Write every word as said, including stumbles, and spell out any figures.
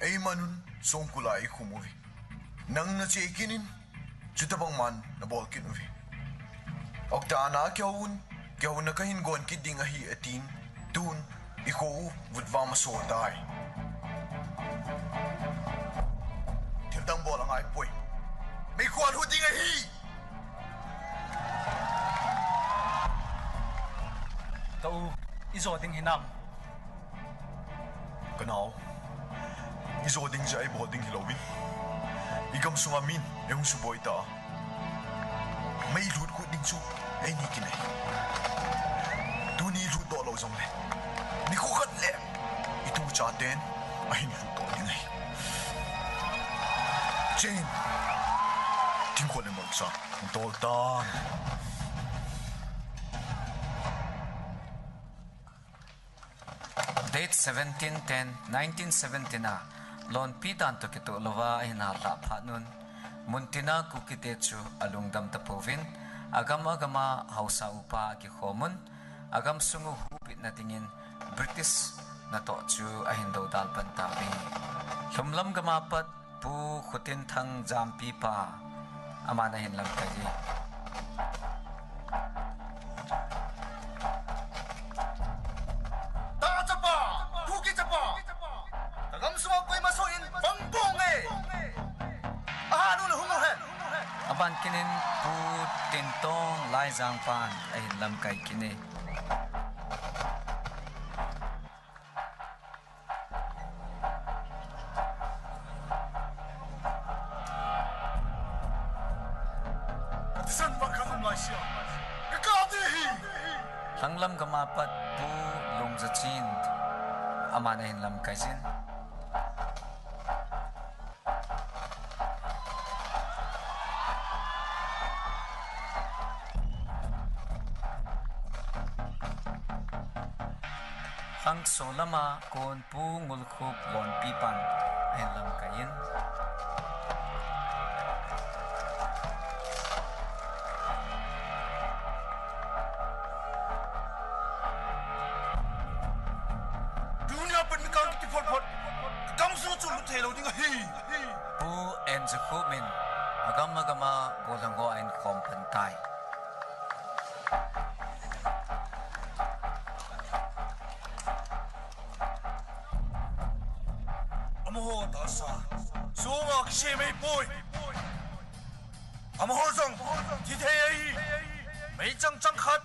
Eimanun songkul a eikhum uve. Nang nache kit in, chutabang man nabol kit uve. Okta na kihoun, kihouna kahin gon kit ding ahi atin, tun ikho u vutva masa tai. Thildang bol angaipoi. Meikhu a lut ding ahi. Ka u, ijo ding hinam? Kanao, ijo ding jeh a ibol ding hilouvin, igamsunga min eihung suboi ta. Mei lut kut ding chu eini kin ahi. Tuni lutdoh lou jongle, nikho khat le itu chaten ahin lutdoh ding ahi. Chen, thingkol le molsa dol tan. Date seventeen ten nineteen seventeen a lonpi dan toh kitoh louva ahin hallhah phat un, muntina Kukite chu alungdam tapouvin, agam agam a haosa upa akikhomun, agamsung u hupitna dingin British natoh chu ahin dodal pan tauve. Lhumlam gam a pat Pu Khutinthang Jampipa, aman ahin lamkai e. Ta chapa, Kuki chapa, kagamsunga koima soh in bang ponge. Ahat un hung uhen. Aban kit in Pu Tintong Laijangpan ahin lamkai kit e. Lhanglam gam a pat Pu Lungzachin, aman ahin lamkai jin. Lhangso lam a kon Pu Ngulkhup Lonpipan ahin lamkai in. Tunia pat mi kang kiti phot phot, kagamsung chu lut thei lou ding ahi. Pu Enjakhup in agam agam a golhang ho ahin khom pan tai. Amaho tahsa sunga kisem ahipoi. Amaho jong thi thei ahi. Meichang chang khat